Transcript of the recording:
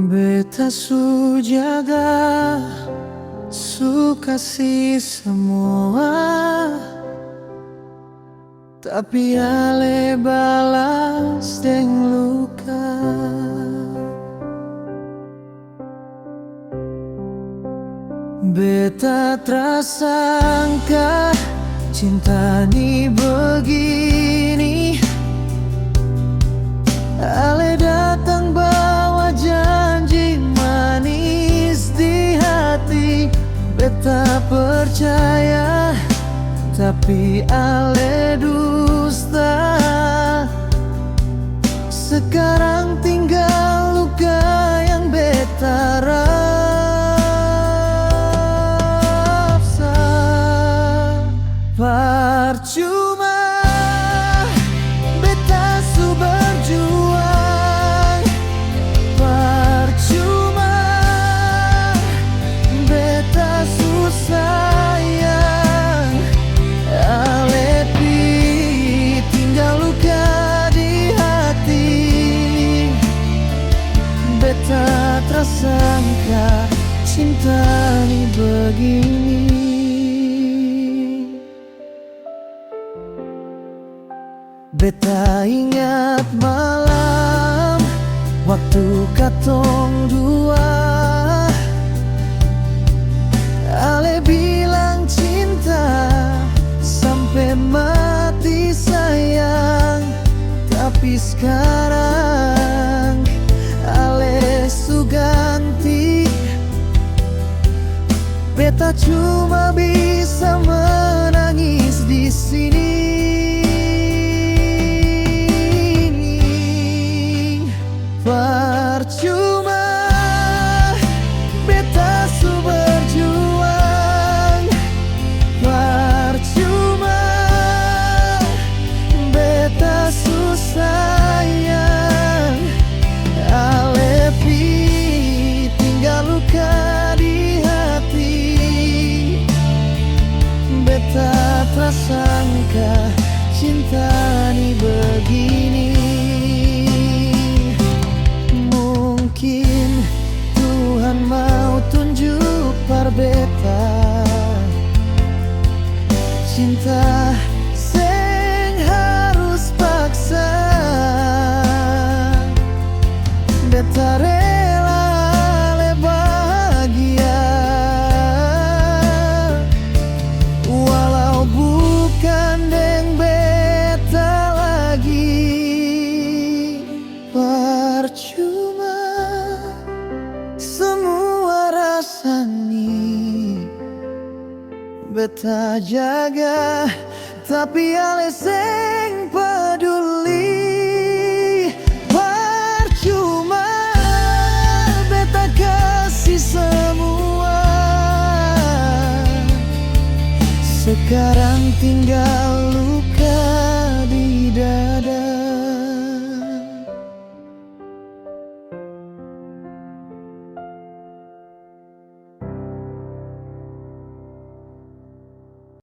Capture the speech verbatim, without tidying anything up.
Beta su jaga, su kasi samua, tapi ale balas deng luka. Beta tra sangka cinta ni begini. Ale datang bawa janji manis di hati. Beta percaya, tapi ale dusta. Sekarang tinggal luka yang beta rasa. Parcuma beta su berjuang, parcuma beta su sayang, ale pi tinggal luka di hati. Beta tra sangka cinta ni begini. Beta ingat malam waktu katong dua, ale bilang cinta sampe mati sayang, tapi skarang ale su ganti. Beta cuma bisa menangis di sini. Parcuma beta su berjuang, parcuma beta su sayang, ale pi tinggal luka di hati. Beta tra sangka cinta ni begini. Mungkin Tuhan mau tunjuk par beta, cinta seng harus paksa. Beta rela ale bahagia, walau bukan deng beta lagi. Parcuma samua rasa ni beta jaga, tapi ale seng paduli. Parcuma beta kasi samua, sekarang tinggal